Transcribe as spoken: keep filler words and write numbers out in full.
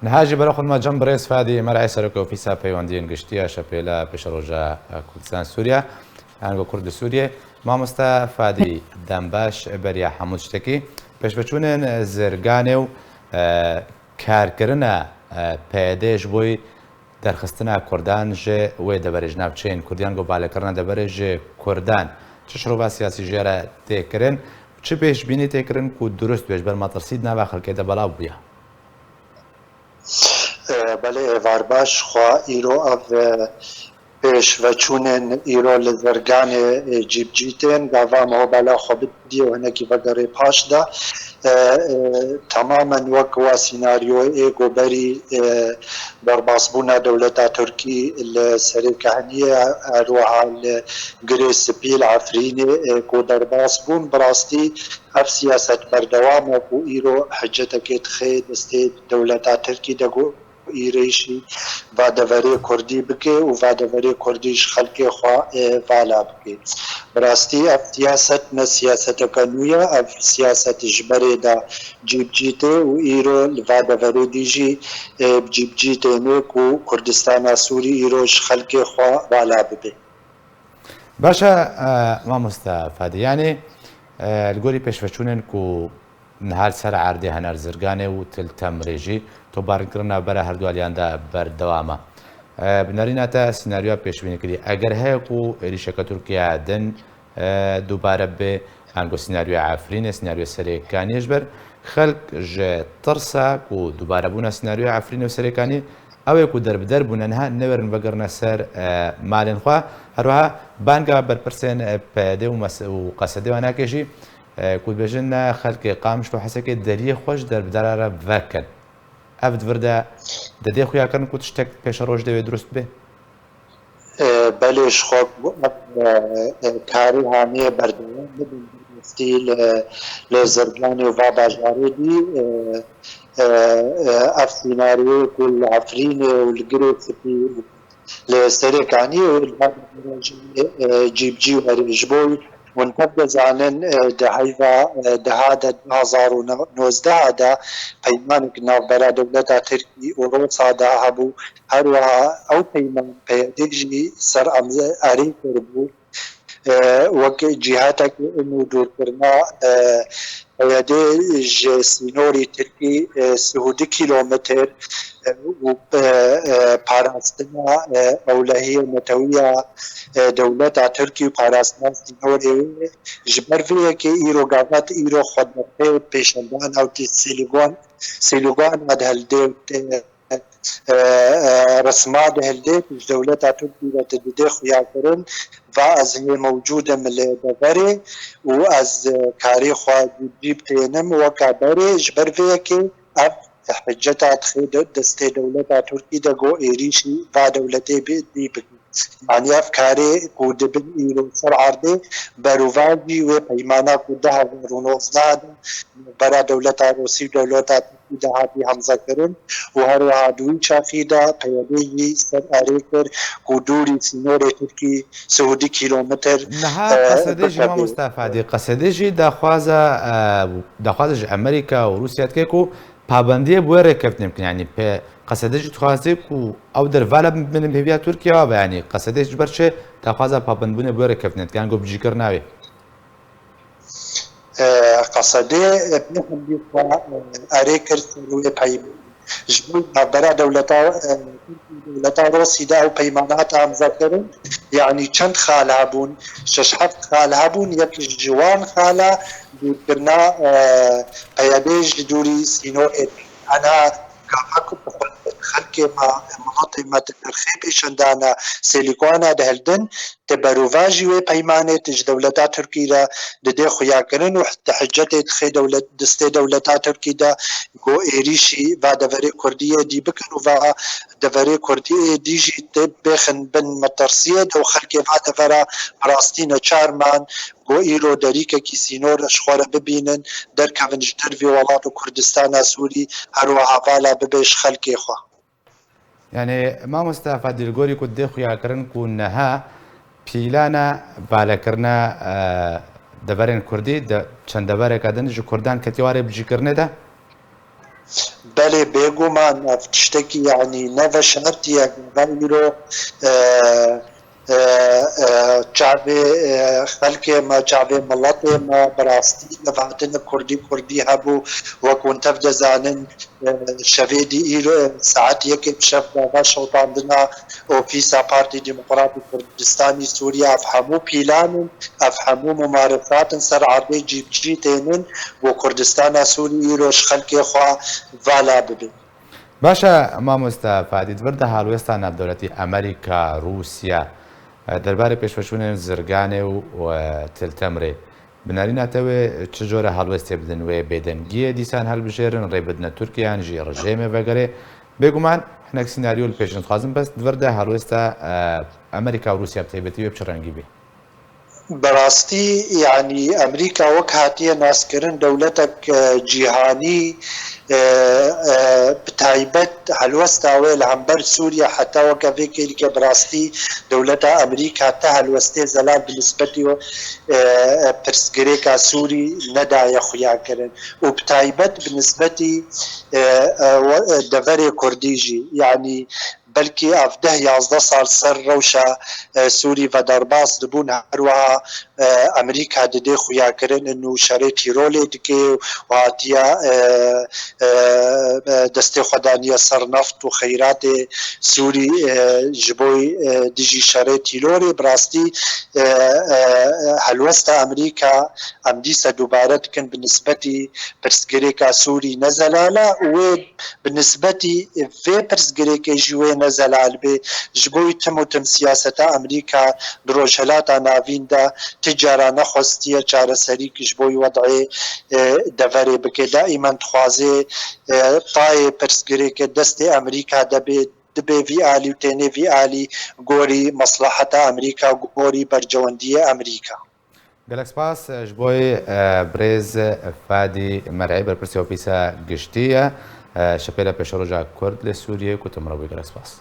Niha jî bera xwe me cem birêz Fadî Mer'ê Serokê Ofîsa Peywendiyên Giştî ya Şepêla Pêşeroja Kurdistan Sûriye, ango Kurd li Sûriyê. Mamoste Fadî, dem baş beriya hemû tiştekî. Pêşveçûnên Zirganê û, e, karkirina, e, P Y D ji bo derxistina Kurdan ji wê deverê, ji navçeyên Kurdiyan ku balekirina deverê ji Kurdan, çi şirova siyasî jê re tê kirin? Çi pêşbînî tê kirin ku durust be, ji ber metirsî di nava xelkê de belav bûye? E, belê, êvar baş. Xwe îro ev, e, pêşveçûnên îro li Zirganê, e, cîbicî tên, gava me ho bela xwe bidî û hinekî vegerê paş de. E, e, temamen wek wa sînaryoyê ê ku berî, e, derbasbûna dewleta Tirkî li Serêkaniyê, her wiha li Girê Spî, li Efrînê, e, ku derbas bûn, bi rastî ev siyaset berdewam e ku îro hicetekê dixê destê dewleta Tirkî de ku êrîşî va deverê Kurdî bike û va deverê Kurdî ji xelkê xwe, e, vala bike. Bi rastî ev siyaset ne siyaseteke nû ye, ev siyaset ji berê de cîbicî tê û îro li va deverê dî jî, e, bi cîbicî têne ku Kurdistana Sûrî îro ji xelkê xwe vala bibe. Baş e, e, mamoste Fadî, yanî, e, li gorî pêşveçûnên ku niha li ser erdê hene li Zirganê û til temrê jî tobankirina bera herdu aliyan de berdewam e. E, bi nerîna te sînaryoya pêşbînîkirî, eger heye ku êrîşeke Tirkiye din, e, dubare bibe, ango sînaryoya Efrînê, sînaryoya Serêkaniyê, ji ber xelk ji tirsa ku dubarebûna sînaryoya Efrînê û Serêkaniyê, ew ê ku derbider bûne niha newêrin vegerine ser, e, malên xwe. Her wiha banga berpirsên, e, P Y D û mes-, û Q S D wan nake jî, e, ku dibêjin ne xelkê Qamişlo Hesekê deriyê xwe ji derbidera re vekin. Ev di vir de didê xuyakirin ku tiştek pêşeroj dê wê durust bê? E, belê, ji xwe ku ev, e, e, karê hanê berdewam bibin, bi rastî li, li Zirganê û va bajarê dî, e, e, e, ev sînaryoyê ku li Efrînê û li Girê Spî û li Serêkaniyê û li va bajarê jî, e, cîbicî were. Ji bo hûn tev dizanin, e, di heyva, e, deha de, du hezar û nozdeh de peymanek navbera dewleta Tirkî û Rûsa de hebû. Her wiha ew peyman P Y D jî ser em erê kiribû, e, wek cîhetek û dûrkirina, e, P Y D ji sînorê Tirkî, e, sih û du kîlometr, e, û, e, e, parastina, e, ewlehiyê netewiya, e, dewleta Tirkî û parastina sînorê wê. Ji ber vê yekê îro gavat îro xwe derxê pêşandana û tê sîlîgan-, sîlîgana dihildê û tê e, e, resma dihildê ku ji dewleta Tirkî ve tu didê xuya kirin, va ez hê mewcûd im li deverê û ez, e, karê xwe cîb tênim weke berê. Ji ber vê yekê ev hiceta dixê de-, destê dewleta Tirkî de ku êrîşî va dewletê bi-, dî bikin. Yanî ev karê ku dibin îro ser erdê, berovajî wê peymana ku du hezar û nozdeh de bera dewleta Rûsî û dewleta Tirkî de hatî hemze kirin û her wiha di wî çaxî de P Y D jî ser erê kir ku dûrî sînorê Tirkî sih û du kîlometr, Niha e, Q S D jî, bikeve. Mamoste Fadî, Q S D jî daxwaza, e, daxwaza ji Amerîka û Rûsya dike ku pabendiyê bi wê rêkeftinê bikin. Yanî pê Q S D jî dixwaze ku ew dervala bimînin bi hêviya Tirkiye ve, yanî Q S D ji ber çi daxwaza pabendbûnê bi wê rêkeftinê dike, yan ku bicîkirina wê? E, Q S D, e, pê hemdî xwe, e, erê kir ser wê peymanê. Ji bo navbera dewleta, e, dewleta Rûsî de ew peymana hate emzakirin. Yanî çend xal hebûn? Şeş heft xal hebûn. Yek ji wan xala dûrkirina, e, P Y D ji dûrî sînorê. Ana gava ku xelkê me, miletê me di derxê pêşandana sêlîkwana dihildin, tu berovajî wê peymanê tu ji dewleta Tirkî re didê xuyakirin û tu hicetê dixê dewlet, destê dewleta Tirkî de ku êrîşî va deverê Kurdiyê dî bikin û va deverê Kurdiyê dî jî tê bêxin bin metirsiyê de û xelkê va devera bi rastî neçar man ku îro derîkekî sînor ji xwe re bibînin, derkevin ji dervê welat û Kurdistana Sûrî, her wiha vala bibe ji xelkê xwe. Yanî, mamoste Fadî, li gorî ku dê xuya kirin ku niha pîlana valekirina, e, deverên Kurdî di çend devereke din ji Kurdan ketiye warê bicîkirinê de? Belê, bêguman ev tiştekî, yanî ne veşartî ye. Gava îro, e, e, e, çavê, e, xelkê me, çavê miletê me bi rastî ev hatine kurdî kurdî hebû. Wek hûn tev dizanin, e, şevê dî îro, e, saet yekê bi şev gava şewitandina ofîsa Partî Demokratî Kurdistanî Sûriye. Ev hemû pîlan in, ev hemû mumaresatin ser erdê cî bi cî tênin. Bo Kurdistana Sûrî îro ji xelkê xwe vala bibe. Baş e, mamoste Fadî, di vir de helwesta navdewletî Amerîka, Rûsya, e, derbarê pêşveçûnên Zirganê û, û, e, Til Temrê, bi nerîna te wê çi jore helwestê bidin, wê bêdengiyê dîsan helbijêrin, rê bidine Tirkiye yan jî rejêmê vegerê? Bêguman hinek sînaryo li pêş in dixwazin, bes di vir de helwesta, e, Amerîka û Rûsya bi taybetî wê bi çi rengî bê? Bi rastî, yanî Amerîka wek hatiye naskirin dewletek, e, cîhanî, e, e, bi taybet helwesta wê li hember Sûriye heta weke vê kêlîkê bi rastî dewleta Amerîka te helwestê zelal bi nisbetî, e, e, pirsgirêka Sûrî nedaye xuyakirin û bi taybet bi nisbetî, e, e, we-, e, deverê Kurdî jî, yanî belkî ev deh yazdeh sal ser rewşa, e, Sûrî ve derbas dibûn, her wiha, e, Amerîka didê xuyakirin û şerê tîrolê dike û hatiye, e, e, e, destê xwe daniye ser neft û xeyratê Sûrî, e, ji bo, e, dijî şerê tîrolê. Bi rastî, e, e, helwesta Amerîka em dîsa dubare dikin bi nisbetî pirsgirêka Sûrî ne zelal e û wê bi nisbetî vê pirsgirêkê jî wê ne zelal bê. Ji bo tim û tim siyaseta Amerîka di Rojhilata Navîn de ti cara nexwestiye çareserîk ji bo wed'ê, e, deverê bike. Daîmen dixwaze, e, tayê pirsgirêkê destê Amerîka de bê, dibe vî alî û têne vî alî gorî meslaheta Amerîka, gorî bercewendiyê Amerîka. Gelek spas, e, ji bo, e, birêz Fadî Mer'î, berpirsê Ofîsa Giştî ye, e, Şepêla Pêşeroja Kurd li Sûriyê, ku tu min re bûyî. Gelek spas.